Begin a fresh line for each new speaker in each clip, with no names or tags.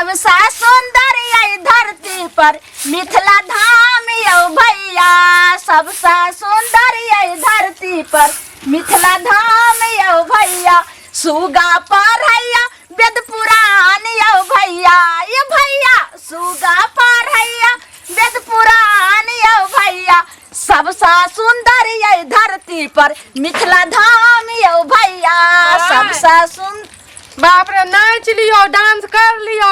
सबसे सुंदर ये धरती पर मिथिला धाम यौ भैया, सबसे सुंदर ये धरती पर मिथिला धाम यौ भैया। सुगा पढ़ैया वेद पुराण यौ भैया, ये भैया सुगा पढ़ैया वेद पुराण यौ भैया। सबसे सुंदर ये धरती पर मिथिला धाम यौ भैया, सबसे सुंदर।
बाप रे, नाच लियो, डांस कर लियो।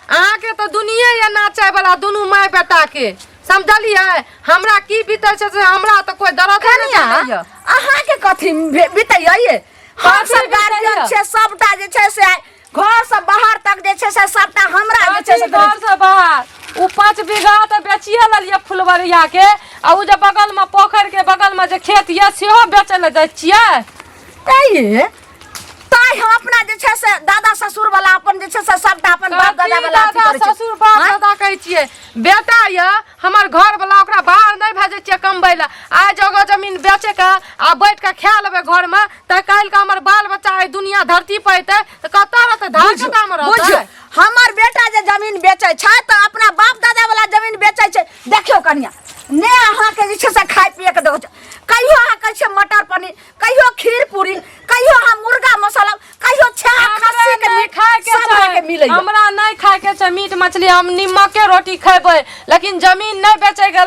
अहाँके तऽ दुनिये ये नाचे वाला दुनू माय बेटा के, समझलियै? हमरा की बीतै छै से हमरा तऽ कोइ दर्द नहि
कनिया,
चलैया।
अहाँके कथी बीतैया ये? हम
कथी
सब गार्जियन
बीतैया?
छियै, सबटा जे छै से घर से बाहर तक जे छै से सबटा हमरा जे छै से
कथी घर से बाहर? उ 5 बीघा तऽ बेचिए लेलियै फुलवरिया के, आ उ जे बगल में पोखरि के बगल में जे खेत ये सेहो बेचै लए जाइ छियै।
तैं ताहि हम अपना जे छै से दादा ससुर वाला अपन जे छै से सबटा अपन बाप दादा वाला अथी
दादा
करै छी।
ससुर बाप
आँय?
दादा कहै छियै। बेटा यऽ हमर घर वाला, ओकरा बाहर नहि भेजै छियै कमबै लए। आइ जगह जमीन बेचे के आ बैठ के खा लेबै घर में, तऽ काल्हि के हमर बाल बच्चा एहि दुनिया धरती पर एतै तऽ कतऽ रहतै? धार
बुझियौ,
कता में रहतै?
बुझियौ, हमर बेटा जे जमीन बेचै छै तऽ अपना बाप दादा वाला जमीन बेचै छै। देखियौ कनिया ने, अहाँके जे छै से खाय पिए के देखै छै। कहियो अहाँ कहै छियै मटर पनीर, कहियो खीर पूरी, कहियो अहाँ मुर्गा मसाला, कहियो छेहा
हमरा
खस्सी के
नहि
मीट,
खाय के
सब
छै।
अहाँके मिलैया।
हमरा नहि खाय के छै मीट मछली, हम निमके रोटी खेबै, लेकिन जमीन नहि बेचै के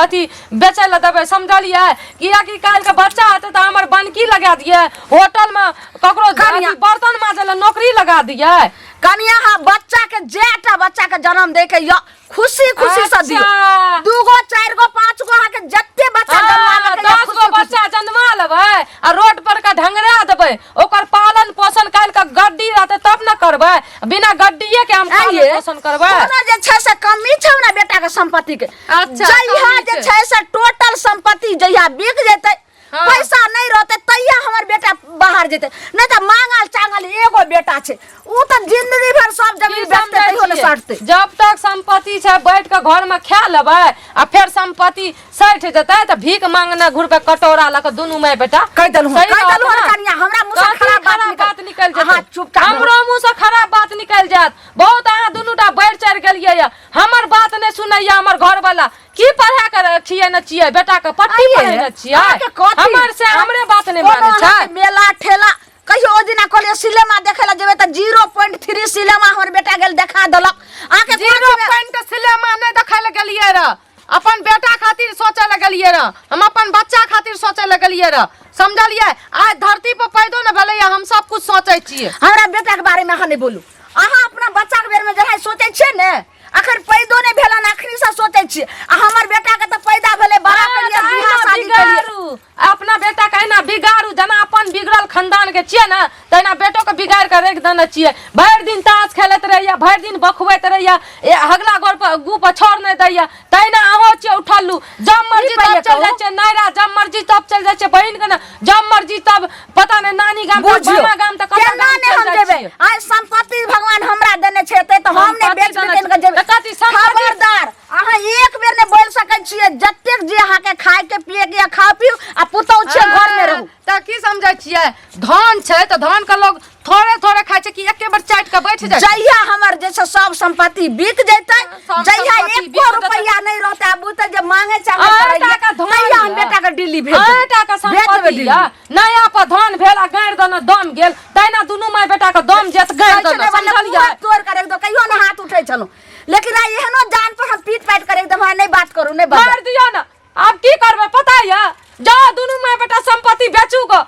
अथी बेचै लए देबै, समझलियै? कियाकि काल्हि के बच्चा हेतै तऽ हमर बनकी लगा दियै होटल में, ककरो
कनिया।
अथी बर्तन माजै लए नौकरी लगा दियै।
कनिया, अहाँ बच्चा के जेटा बच्चा के जन्म दे के य खुशी खुशी से दियो।
अच्छा।
2 गो, 4 गो, 5 गो, अहाँ के जते बच्चा जन्माबे के
10 गो बच्चा जन्मा लेबै आ रोड पर का ढंगरा देबै, ओकर पालन पोषण काल्हि के गड्डी रहतै तब ने करबै, बिना गड्डीए के हम पालन पोषण करबै?
कोनो जे छै से कमी छै हमरा बेटा के संपत्ति के।
अच्छा,
जहिया
कमी
जे
छै।
छै से टोटल संपत्ति जहिया बिक जेतै, पैसा नहीं रहते, तहिया हमर बेटा बाहर जेतै, नहीं तऽ मांगल चांगल एगो बेटा छै, उ तऽ जिंदगी भर सब
की
जमीन बेचते
समझै
तैयो ने
छियै?
सटतै।
जब तक संपत्ति छै बैठ के घर में खा लेबै आ फेर संपत्ति सठि जेतै तऽ भीख मांगने घुरबै कटोरा लऽ कऽ दुनू माय बेटा।
कहि देलहुँ,
सही
कहि
रहत
देलहुँ
ने?
कनिया, हमरा मुँह से
कथी
खराब बात
खराब
निकल
बात निकलि जेतै?
अहाँ चुपचाप रहू।
हमरो मुँह से खराब बात निकलि जायत। बहुत अहाँ दुनू टा बढ़ि चढ़ि गेलियै ये, हमर बात नहि सुनैया हमर घरवाला। की पढ़ा के खियेने छियै बेटा के? पट्टी
आइये,
पढ़ेने छियै?
अहाँके कथी?
हमर से हमरे बात नहि
कोनो
मानै छै।
अहाँके मेला ठेला कहियो ओ दिना कहलियै सिनेमा देखै लए जेबै तऽ 0.3 सिनेमा हमर बेटा गेल देखा देलक अहाँके।
जीरो पॉइंट सिनेमा नहि देखै लए गेलियै रह, अपन बेटा खातिर सोचै लए गेलियै रह, हम अपन बच्चा खातिर सोचै लए गेलियै रह, समझलियै? आइ धरती पर पैदो ने भेलैया, हम सब कुछ सोचै छियै।
हमरा बेटा के बारे में अहाँ नहि बोलू। अहाँ अपना बच्चा के बेर में जहाँ सोचै छियै ने, अखन पैदो नहि भेलन अखनी से सोचै छियै, आ हमर बेटा के तऽ पैदा भेलै बड़ा
हाँ,
केलियै,
तऽ
बियाह
अहिना
शादी केलियै।
बिगाड़ू अपना बेटा के, अहिना बिगाड़ू। जेना अपन बिगड़ल खानदान के छियै ने, तहिना बेटो के बिगाड़ के राखि देने छियै। भरि दिन ताश खेलैत रहैया, भरि दिन बखबैत रहैया, ए हगला गोर पर गु पर छोड़ नहि दैया। तहिना अहूँ छियै उठल, जब मर्जी
पहिले
तब चलि जाइ
कहू।
छियै नैरा, जब मर्जी तब चलि जाइ छियै बहिन के ने, जब मर्जी तब पता नहि नानी गाम तऽ
बुझियौ
मामा गाम तऽ कतऽ
केना
गाम
नहि
चलि
हम
जाइ
जेबै।
छियै।
आइ संपत्ति भगवान हमरा देने छै एते, तऽ हम नहि
संपत्ति
बेच
देने
बिकन के
छै।
जेबै।
तऽ कथी संपत्ति-
खबरदार, अहाँ एक बेर नहि बोल सकै छियै। जतेक जे अहाँके खाय के पिए के खाउ पीउ आ पुतहु छियै घर मे रहू।
तऽ की समझै छियै? धान छै तऽ धान के लोग थोड़े थोड़े खाइ छै कि एके बेर चाटि के बैठ जाइ छै?
जहिया हमर जे छै सब संपत्ति बिक जेतै,
सब
जहिया
संपत्ति
एको
बिक जेतै।
रुपैया नहि रहतै आ बुझतै जे मांगे चांगे
आटा
करैया,
के धान
तहिया हम
यऽ।
बेटा के दिल्ली भेज देबै।
आटा के
भेज देबै
संपत्ति
दिल्ली।
यऽ, नया पर धान भेल आ गाड़ि देने दम गेल, तहिना दुनू माय बेटा के दम जेत गाड़ि
कहै छै
देने,
ने, बल्ले
समझलियै?
पूरा तोड़ कर एकदम कहियो ने हाथ उठै छलहुँ, लेकिन आइ एहनो जान पर हम पीट पाटि कर एकदम नहि बात करू, नहि बात
मारि दियौ ने। आब की करबै पता यऽ? जाओ दुनू माय बेटा संपत्ति बेचू गो।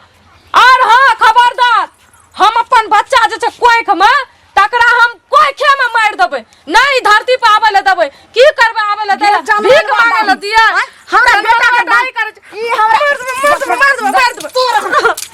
और हाँ खबरदार, हम अपन बच्चा जे छै कोख में, तकरा हम कोखे में मारि देबै, नहि धरती पर आबै लए देबै। की करबै आबै लए दै? भीख मांगे लए दियै?
हमरा बेटा के
दाई करै छै।
ई हमरा
मारि देबै, मारि देबै, मारि देबै, मारि देबै।
तोरा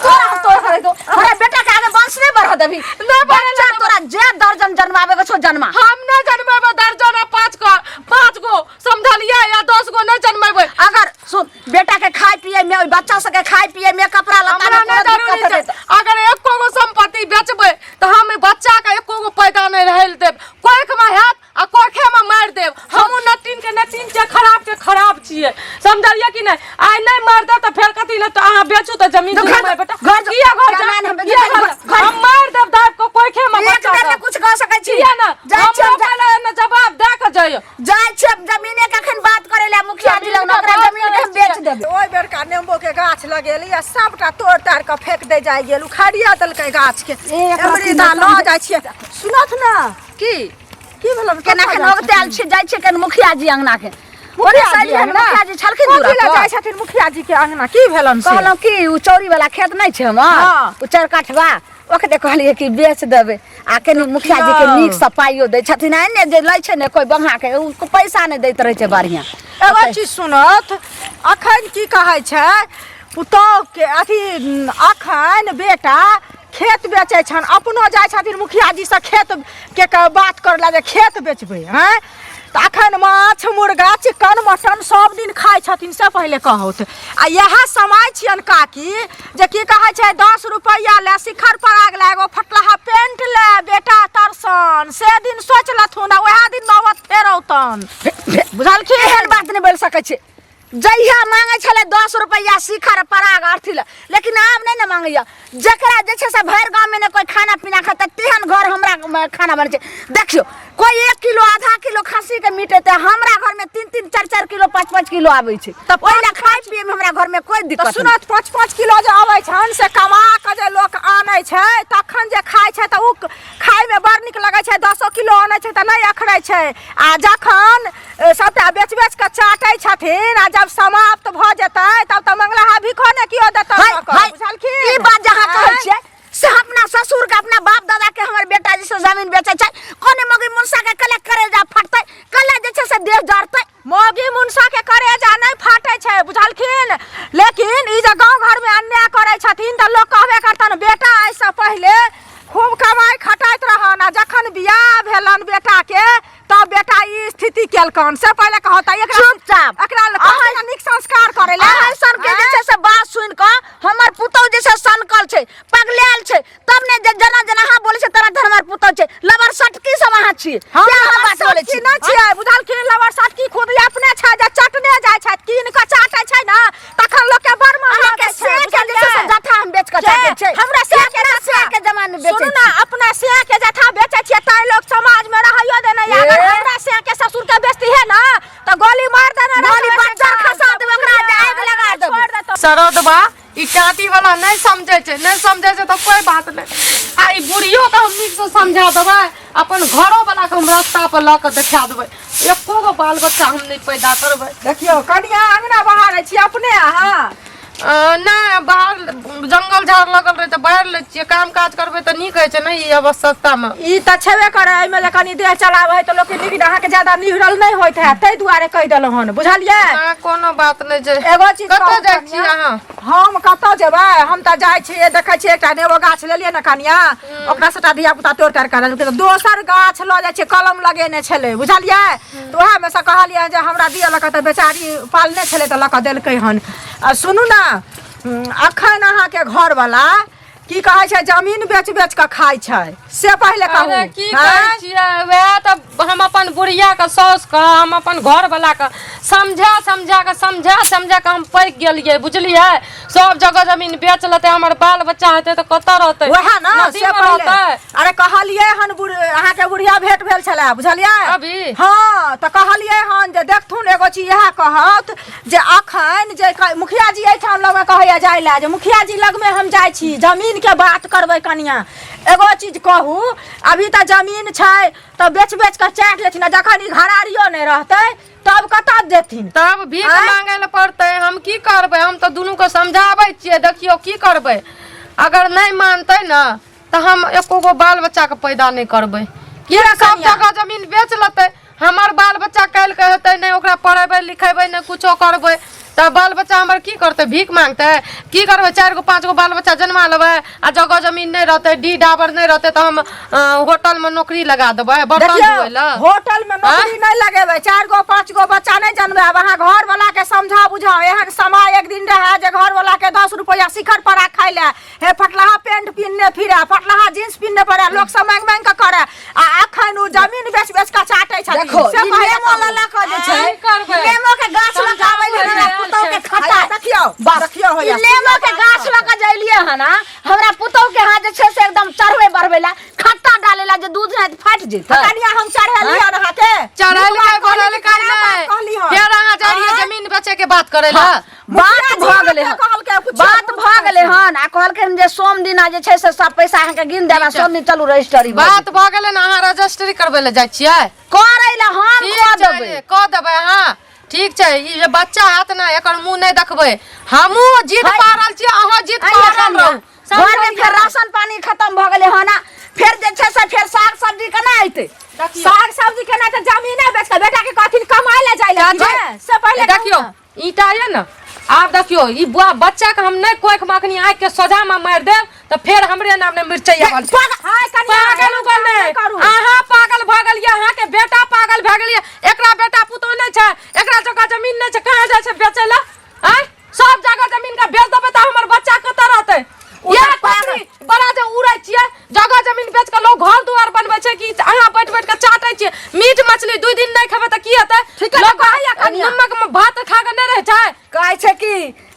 तोरा हम तोड़ करे दो, हमरा बेटा के आगे वंश नहीं बढ़ा देबी।
नहि बढ़े
बच्चा तोरा जे दर्जन जन्माबे के छौ जन्मा।
हम नहि जन्मेबै दर्जन आ 5 गो, 5 गो समझलियै, या 10 गो नहि जन्मेबै।
अगर सुन, बेटा के खाय पिए में, ओहि बच्चा सबके खाय पिए में, कपड़ा लत्ता
हमरा
में
नहि
कोनो
जरूरी
दिक्कत
छै।
हेतै तऽ-
अगर एको गो संपत्ति बेचबै तऽ हम ई बच्चा के एको गो पैदा नहि रहै लए देब। कोख में हैत आ कोखे में मारि देब। हमहूँ नटीन के नटीन छियै, खराब के खराब छियै, समझलियै कि नहि? आइ नहि मारि देब तऽ फेर कथी लए तऽ अहाँ बेचू तऽ जमीन
तो
दुनू
घर
माय बेटा।
घर जो-
किया घर
केना
जायब?
नहि हम
किया
बेचबै?
घर
घर-
हम मारि देब दाबि कऽ कोखे में
एक
बच्चा
बेर
के।
ने कुछ कह सकै छी।
किया ने
जाइ छी हम।
हमरो
जाइ गेल उखाड़िया देलकै गाछ के
एकरा
अमृता लऽ जाइ छियै सुनत ने
की
की भेल
केना के नोगतायल छै जाइ छै कनि मुखिया जी अंगना के ओने
मुखिया
साइड
जी अंगना?
मुखिया जी छलखिन
कथी
दूरा
लए
पर।
जाइ छथिन मुखिया जी के अंगना की भेलन से
कहलहुँ कि ओ चौरी वाला खेत नहि छै हमर
हाँ।
ओ चारि काठवा ओकरे कहलियै कि बेच देबै आ कनि मुखिया जी के नीक सँ पाइयो दै छथिन आ ने जे लै छै ने कोइ बन्हा के ओ पैसा नहि दैत रहै छै बढ़िआँ
एगो चीज सुनत अखन की कहै छै पुतोह के अथी अखन बेटा खेत बेचै छनि अपनो जाइ छथिन मुखिया जी से खेत के बात करै लए जे खेत बेचबै आँय तऽ अखन माछ मुर्गा चिकन मटन सब दिन खाइ छथिन से पहिले कहौत आ इएह समय छियनि काकी जे की कहै छै 10 रुपैआ ले शिखर पर आग ले एगो फटलाहा पेंट ले बेटा तरसन से दिन सोच लथुन आ वएह दिन नौबत फेर औतन बुझलखिन
एहन बात नहि बोलि सकै छै जहिया मांगे छलै 10 रुपैआ शिखर पराग अर्थी लए लेकिन आब नहि ने मांगैया जकरा जे छै से भरि गाँवमे ने कोइ खाना पीना खेतै तेहन घर हमरा म, खाना बनै छै देखियौ कोइ 1 किलो आधा किलो खस्सीके मीट एतै हमरा घरमे 3 3 4 4 किलो 5 5 किलो आबै छै
तऽ
ओहि लए खाय पियैमे हमरा घरमे कोइ
तऽ
दिक्कत नहि
सुनत 5 5 किलो जे अबै छनि से कमा कऽ जे लोक आनै छै तखन जे खाइ छै तऽ ओ खायमे बड़ नीक लगै छै 10 किलो आनै छै तऽ नहि अखरै छै आ जखन सबटा बेच बेच के चाटै छथिन आ जब समाप्त भऽ जेतै तब तऽ मंगलाहा भिखो ने कियो देतै
हाय,
लऽ कऽ,
हाय,
बुझलखिन
ई बात जहाँ कहै
आँय?
छियै से अपना ससुर के अपना बाप दादा के हमर बेटा जे छै जमीन बेचै छै कोने मौगी मुनसा के कले करेजा फटतै कले जे छै से देह जरतै
मौगी मुनसा के करेजा नहि फाटै छै बुझलखिन लेकिन ई जे गाँव घर में अन्याय करै छथिन तऽ लोक कहबे करतन बेटा एहिसँ पहिले खूब कमाइ खटाइत रहन आ जखन बियाह भेलन बेटा के तब बेटा ई स्थिति केलकन से पहिले कहता एकरा
चुपचाप।
एकरा
अहाँ-
कहते नीक संस्कार करे ले
अहाँ सन के जे छै से बात सुनि कऽ हमर पुतहु जे छै सनकल छै पगलायल छै तब ने जे जेना जेना अहाँ बोलै छै तेना तेना हमर पुतहु छै लबर सटकी सब अहाँ छी
हम
तें अहाँ बात बोलै छी
नहि छियै बुझलखिन लबर सटकी खुद अपने छै जे चटने जाइ छै कीन कऽ चाटै छै ने तखन लोक के बड़ मन
अहाँके
लगै छै
से के जे छै से जथा हम बेच कऽ चाटै छै
हमरा से के
अपना
जथा
से के जमाने बेचै
सुनू ना अपना से के जथा बेचै छियै ताहि लोक समाज में रहैयो देने
ए?
अगर हमरा से के ससुर के बेचती है ना तो गोली मार देने रहे
गोली बच्चा खसा देबै ओकरा जे आगि लगा देबै।
छोड़ देतौ
सरदबा ई टाटी वाला नहि समझै छै नहि समझै छै तऽ कोई बात नहि आ ई बुढ़ियो के हम नीकसँ समझा देबै अपन घरो वाला के हम रास्ता पर लऽ कऽ देखा देबै एको गो बाल बच्चा हम नहि पैदा करबै
देखियौ कनिया अंगना बहारै छी अपने अहाँ
नहि बाहर जंगल झाड़ लगल रहै तऽ बाहर लै छियै काम काज करबै तऽ नीक होइ छै ने ई आवश्यकतामे
ई तऽ छेबे करे एहिमे जे कनि देह चलाबै है तऽ लोकके नीक अहाँके ज्यादा निहरल नहि होइत हैत ताहि दुआरे कहि देलहुँ हन बुझलियै
ना कोनो बात नहि छै
एगो चीज
कतऽ
कहू
जाइ छी
कनिया?
अहाँ
हम कतऽ जेबै हम तऽ जाइ छियै देखै छियै एकटा नेबो गाछ लेलियै ने कनिया ओकरा सबटा धिया पुता तोड़ि ताड़ि कऽ लेलकै तऽ दोसर गाछ लऽ जाइ छियै कलम लगेने छलै बुझलियै तऽ उएहमे सँ कहलियै जे हमरा दिअ लऽ कऽ तऽ बेचारी पालने छलै तऽ लऽ कऽ देलकै हन आ सुनू ने अखन अहाँके घरवला की कहै छै जमीन बेच बेच कऽ खाइ छै से पहिले कहू
अरे की कहै
आँय?
छियै वएह तऽ हम अपन बुढ़िया के साउस के हम अपन घर वाला के समझा समझा के समझा समझा के हम पकि गेलियै बुझलियै सब जगह जमीन बेच लेतै हमर बाल बच्चा हेतै तऽ कतऽ रहतै
वएह ने
नदी
से
मे
पहिले
रहतै
अरे कहलियै हन अहाँके बुढ़िया भेंट भेल छलै बुझलियै
अभी?
हँ तऽ कहलियै हन जे देखथुन एगो चीज इएह कहत जे अखन जे मुखिया जी एहिठाम लगमे कहैया जाय लए जे मुखिया जी लगमे हम जाइ छी जमीनके बात करबै कनिया एगो चीज कहू अभी तऽ जमीन छै तऽ बेच बेच कऽ चाटि लेथिन आ जखन ई घरारियो नहि रहतै तब कतऽ जेथिन
तब भीख
आँय?
मांगे लए पड़तै हम की करबै हम तऽ दुनू के समझाबै छियै देखियौ की करबै अगर नहि मानतै ने तऽ हम एको गो बाल बच्चा के पैदा नहि करबै
किया
सब
कनिया?
जगह जमीन बेच लेतै हमर बाल बच्चा काल्हि के हेतै नहि ओकरा पढ़ेबै लिखेबै नहि कुछो करबै तऽ बाल बच्चा हमर की करतै भीख मांगतै की करबै 4 गो 5 गो बाल बच्चा जन्मा लेबै आ जगह जमीन नहि रहतै डी डाबर नहि रहतै तऽ हम होटल में नौकरी लगा देबै बर्तन
देखियौ
धोए लए
होटल में नौकरी नहीं लगेबै 4 गो 5 गो बच्चा नहीं जनबै आब अहाँ घर वाला के समझा बुझाओ एहन समय एक दिन रहे जे घर वाला के 10 रुपया शिखर पर खाइ ले हे फटलाहा पेंट पिन्हने फिरे फटलाहा जींस पिन्हने पड़े लोक सब मांग मांग के करे आ अखन उ जमीन बेच बेच के चाटे छथिन
देखो
से
ई
पहिले
नेमो
कहू।
लला के जे छै
की करबै?
नेमो के गाछ लगाबै ले हमरा पुतहु के खट्टा
हैया देखियौ
बस
देखियौ
ई
होइया
नेमो के गाछ लऽ के जे एलियै हन आ, हमरा पुतहु के हाथ जे छै से एकदम चढ़बै बढ़बै ला खट्टा डाले ला जे दूध नहि फाटि जेतै
कनिया हम चढ़ेलियै हन अहाँके
चढ़ेलकै
नीक बात कहली
बढ़ेलकै
कि खराब बात
नहि
कहली हन
फेर अहाँ जाइ रहियै
आँय?
जमीन बेचे के बात करे लए
बात भऽ गेलै हन।
कहलकै पुछियौ,
बात भऽ गेलै हन आ कहलखिन जे सोम दिना जे छै से सब पैसा अहाँके गिन देब आ सोम दिन चलू रजिस्ट्री भऽ
बात भऽ गेलै ने अहाँ रजिस्ट्री करबै लए जाइ छियै
करै लए हम
ठीक
कऽ
छै
देबै
रे, कऽ देबै अहाँ ठीक छै ई जे बच्चा हैत ने एकर मुँह नहि देखबै हमहूँ जीत
है।
पा रहल छियै अहाँ जीत पा रहल रहू
घर में फेर राशन पानी खत्म भऽ गेलै हन आ फेर जे छै से फेर साग सब्जी केना अयतै
साग सब्जी केना तऽ जमीने बेच कऽ बेटा के कहथिन कमाय लए जाइ लए
चाची,
से पहिले कहू
देखियौ
ने।
ईटा यऽ ने आब देखियौ ई बुआ बच्चा के हम नहि कोख में अखनी आँखि के सोझा में मारि देब तऽ फेर हमरे नाम ने मिरचैया वाल
हाय कनिया,
पागल
एहन
उगल
काम
नहि
नहि करू।
अहाँ पागल भऽ गेलियै अहाँके बेटा पागल भए गेलियै एकरा बेटा पुतोह नहि छै एकरा जगह जमीन नहि छै कहाँ जाइ छै बेचै लए आँय सब जगह जमीन के बेच देबै तऽ हमर बच्चा कतऽ रहतै
ओ
इएह
तऽ पागल।
कोठरी बड़ा जे उड़ै छियै जगह जमीन बेच कऽ लोग घर दुआर बनबै छै कि अहाँ बैठ बैठ कऽ चाटै छियै मीट मछली दू दिन नहि खेबै तऽ की हेतै
ठीके तऽ
लोग
कहैया कनिया।
नमक में भात खा कऽ नहि रहै छै
कहै छै कि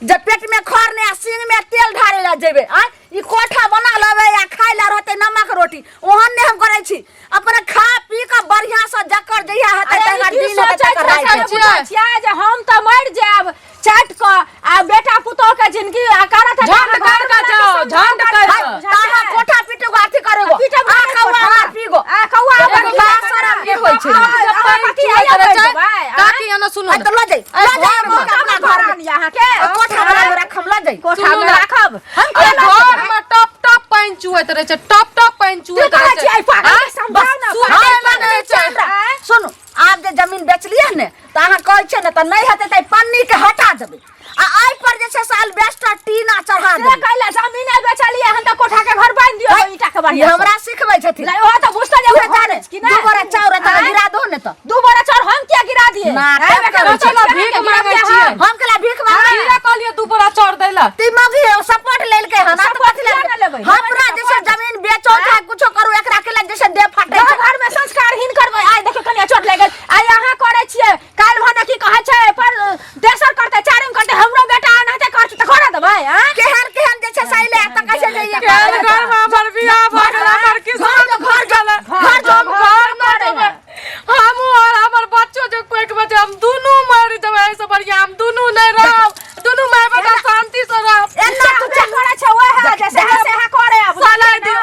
जे पेट में खर ने आ सींग में तेल ढारे ला जेबै आँय ई कोठा बना लेबै आ खाय ला रहतै नमक रोटी ओहन नहि हम करै छी अपने खा पी कऽ बढ़िया से जकर जहिया हेतै
अरे ई
तकर
की
दिन हेतै
सोचै
तकर
छै
राति
से
हेतै।
बुझै छियै जे हम तऽ मरि जायब चाट कऽ आ बेटा पुतोह के जिंदगी आ करत है
झंड कर के जाओ, झंड कर के।
ताहा कोठा पीटू अथी करेगो
पीटब
आ कौआ हमर पीगो
आ कौआ
एगो
हमर
बात शरम की होइ छै
अहाँ कथी हैया बैठ जेबै, आँय?
काकी एना सुनू
आ
ने।
तऽ लऽ जाइ लऽ जाइ
घर में।
अपना अपना घर में
घर अहाँके
कोठा बना के रखम लऽ जाइ
कोठा
सुनू
में
ने।
राखब हम
अरे
किया लऽ
घर
जेबै?
में टप टप पानि चुहैत रहै छै टप टप पानि
की
चुहैत
कहै
रहै
छियै,
छै
पागल
आँय?
समझाउ ने,
सुनै
पागल
लए नहि छै।
आँय?
सुनू आब जे जमीन बेचलियै ने तऽ अहाँ कहै छियै ने तऽ नहि हेतै तऽ पन्नी के हटा देबै आ एहि पर जे छै से अल्बेस्टर टीना चढ़ा
से
देबै
कैला जमीने बेचलियै हन तऽ कोठा के घर बान्हि दियौ ईटा के
ई
बढ़िया से।
हमरा सिखबै छथिन
नहीं ओहो तऽ बुझते जे
तू
घर
जाने
अछि कि नहि
दू बोरा चाउर एतऽ
आँय?
गिरा दो ने तऽ
दू बोरा चाउर हम किया गिरा दिए
नाटक
आँय, बेटा,
करै छै।
चलो,
भीख
गिरा
मांगै
दिए
छियै।
हम।
हम केला भीख मांगबै
किया कहलियै दू बोरा चाउर दै लए
ती मगी सपोर्ट लेलकै हन
सपोर्ट
तऽ कथी
किया
लेलकै?
ने लेबै?
हमरा जैसे जमीन बेचो चाहे कुछो करू एकरा के लिए जैसे देह फाटै
गाँव
छै
घर में संस्कारहीन करबै आइ देखियौ कनिया चोट लागि गेल आइ अहाँ करै छियै काल्हि भने की कहै छै पर तेसर करतै चारिम करतै हमरो बेटा एनाहिते करतै तऽ करऽ देबै आँय
केहन केहन जे छै सैले तऽ कहै छै जे ई
केहन घर में हमर बियाह भऽ गेल हमर किस्मत घर गेलै
घर जो,
हम घर में
घर
जेबै हमहूँ और हमर बच्चो जे कोइक बचे हम दुनू मरि जेबै एहिसँ बढ़िआँ हम दुनू नहि रहब दुनू माय बेटा शांति से रहब
एना तू
जे करै छै ओएह जे सेहे सेहे करे आब
सलाइ दियौ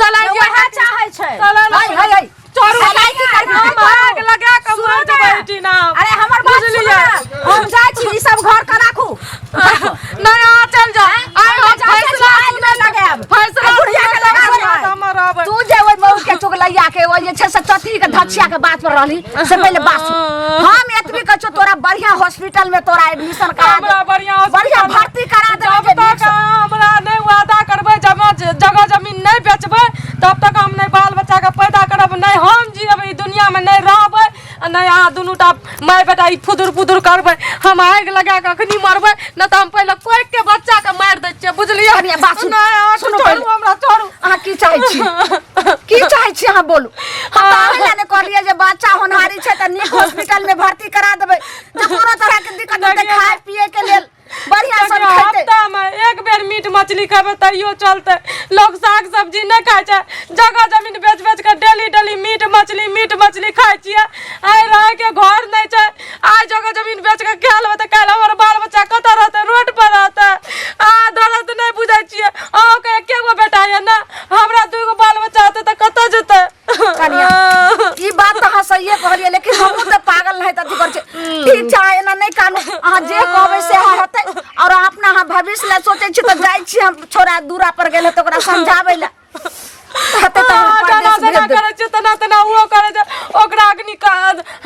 सलाइ दियौ
ओएह चाहै छै
सलाइ
हाय हाय हाय
छोड़ू
सलाइ की करबी?
हम आग लगा कऽ मर जेबै एहिठिना
अरे हमर बात सुनू
बुझलियै
ने हम जाइ छी ई सब घर के राखू
नहीं अहाँ चल जाओ आइ हम
जाइ छी,
फैसला
आगि नहि लगायब।
फैसला
आ बुढ़िया के लगा
सुनै
देबै।
हमर रहबै
तू जे ओहि मऊ के चुगलैया के ओहि जे छै से चथी के धछिया के बात पर रहली से पहिले बात सुन हम एतबी कहै छियौ तोरा बढ़िया हॉस्पिटल में तोरा एडमिशन करा
हमरा
दे
बढ़िया
बढ़िया भर्ती करा देबै
जब
जे
तक
नीक सँ।
अहाँ हमरा नहि वादा करबै जमा जगह जमीन नहि बेचबै तब तक हम नहि बाल बच्चा के पैदा करब नहि हम जियबै ई दुनिया में नहि रहबै आ नहि अहाँ दुनू टा माय बेटा ई फुदुर फुदुर करबै हम आगि लगा कऽ अखनी मरबै नहि तऽ हम पहिले कोइख के बच्चा के मारि दै छियै बुझलियै
कनिया बात सुनू।
नहि अहाँ
सुनू
छोड़ू
पहिले।
हमरा छोड़ू
अहाँ की चाहै छी की चाहै छी अहाँ बोलू हम तऽ अहाँ लए ने कहलियै जे बच्चा होनहारी छै तऽ नीक हॉस्पिटल में भर्ती करा देबै जे कोनो तरह के दिक्कत हेतै खाय पिए के लेल बढ़िया सब
देखियौ,
खेतै
हफ्ता में एक बेर मीट मछली खेबै तैयो चलतै लोग साग सब्जी नहि खाइ छै जगह जमीन बेच बेच के डेली डेली मीट मछली मीट मछली खाइ छियै आइ रहै के घर नहि छै आइ जगह जमीन बेच के खा लेबै तऽ काल्हि हमर बाल बच्चा कतऽ रहतै रोड पर रहतै आ दर्द नहि बुझै छियै अहाँके एके गो बेटा यऽ ने हमरा दू गो बाल बच्चा हेतै तऽ कतऽ जेतै
कनिया ई बात तऽ अहाँ सहिए कहलियै लेकिन हमहूँ तऽ पागल नहीं तऽ अथी करै छियै ठीक छै अहाँ एना नहि कानू अहाँ जे कहबै सएह हेतै आओर अहाँ अपना अहाँ भविष्य लए सोचै छी तऽ जाइ छी हम छोड़ा दूरा पर गेल तऽ ओकरा समझाबै लए हेतै तऽ हम
जेना
परदेश
जेना
भेज देबै
करै छियै तेना तेना ओहो करै छै ओकरा अग्नि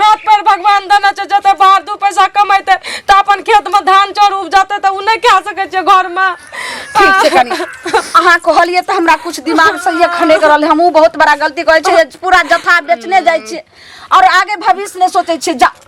हाथ पैर भगवान देने छै जते बाहर दू पैसा कमेतै तऽ अपन खेतमे धान चाउर उपजतै तऽ ओ नहि खा सकै छै घरमे
ठीक छै कनि अहाँ कहलियै तऽ हमरा कुछ दिमाग से ये खने रहल हमहूँ बहुत बड़ा गलती करै छियै पूरा जथा बेचने जाइ छियै आओर आगे भविष्य नहि सोचै छियै जा।